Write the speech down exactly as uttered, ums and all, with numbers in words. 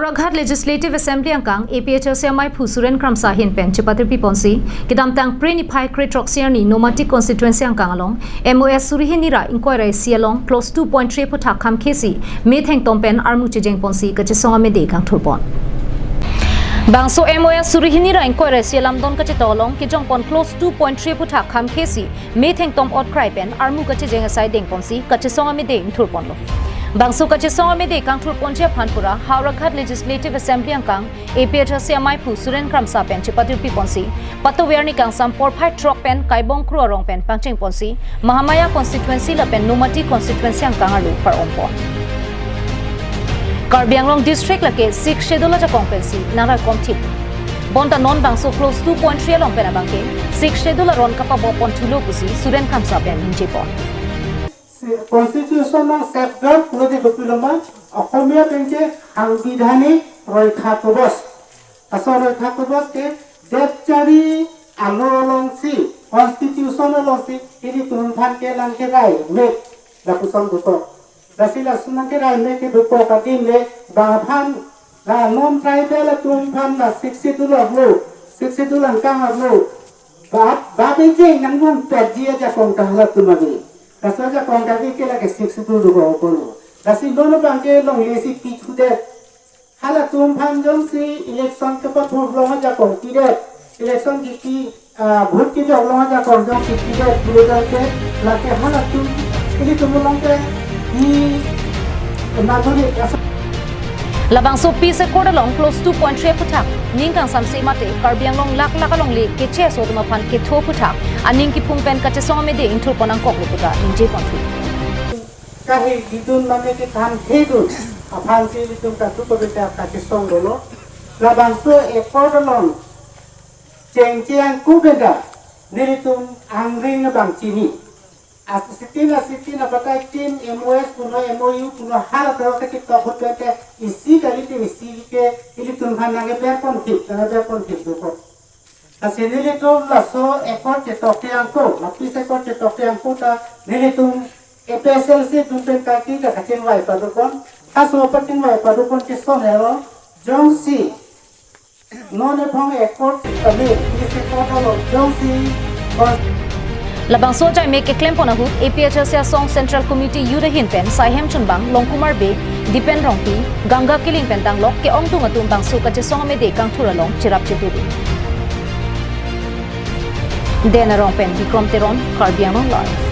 Howraghat Legislative Assembly angkang A P H L C amaiphu Suren Kramsa ahin pen chepatirpi ponsi, kedamtang Phre niphai kre throksi arni Nomati constituency angkang along M O S suri hini ra ingkoi ra isi along clause two point three aphuthak kham khesi methengtom pen armu chejeng ponsi kachesong amede kangthur pon. Bangso M O S suri hini ra ingkoi ra isi alamdon kachetok along kejong pon clause two point three aphuthak kham khesi methengtom otkrai pen armu kachejeng asai deng ponsi kachesong amede ingthur ponlo. Bangso kachesong amede kangthur ponji aphan pura Howraghat Legislative Assembly angkang A P H L C amaiphu Suren Kramsa pen chepatirpi ponsi, patover ni kangsam porphai throk pen Kaibong Kro arong pen pangcheng ponsi, Mahamaya constituency lapen Nomati constituency angkang arlo par-om pon. Karbi Anglong district lake Sixth Schedule ajakong pensi nangraikom thip. Bonta non bangso clause two point three along pen abangke Sixth Schedule aron kapabo pon thulo pusi Suren Kramsa pen ningje pon. Constitution along safeguard pulote kopiloma, Oxomiya penke সাংবিধানিক ৰক্ষা কবচ. Laso ৰক্ষা কবচ ke det chari alo alongsi, constitution alongsi, ilitum aphan ke nangkerai mek lapuson dokok. Lasi lason nangkerai mek ke dokok adim le, bang aphan, la non tribal atum aphan la Sixth Schedule arlo, Sixth Schedule angkang arlo, ba, ba bejeng nangrum petji ajakong ta halatum ave. Laso ajakong ta ave ke lake Sixth Schedule dokok pulo. Lasi non abangke longle si pithudet. Halatum aphan jongsi election kepathur along ajakong pidet, election kipi, ah, vote kejok along ajakong jongsi pidet, pidet ke lake halatum, ilitum along ke di nagori asa. Labangso Peace Accord along clause two point three aphuthak ning kangsamse mate Karbi Anglong lak lak alongle keche aso atum aphan ketho aphuthak aning kiphung pen kachesong amede ingthur pon nangkoklo puta ningje ponthu. Kahidun mane kethan thedun aphansi ilitum katu kobita kachesong dolo. Labangso accord along chengche angku beda nelitum angring abang chini. Asitin asitin abatai tin M O S kuno M O U kuno hala tero ke ketok ahut ke isi kali ke isi ke ilitum aphan nangkeber ponthip, nangkeber ponthip dokok. Lasi nelitum laso accord chetok ke angko, la Peace Accord chetok ke angko ta nelitum A P H L C atum pen kaki ta kachingvai padopon, laso pachingvai padopon ke son ero, jongsi non ephong accord kami, Peace Accord along jongsi kon- Labangso ajai mek keklem pon ahut A P H L C asong Central Committee Youth ahin pen Saihem Chunbang, Longkumar Bey, Dipen Rongpi, Ganga Killing pen danglok ke-ongdung atum bangso kachesong amede kangthur along cherap chetu dun. Den Arong pen Bikrom Teron, Karbi Anglong Live.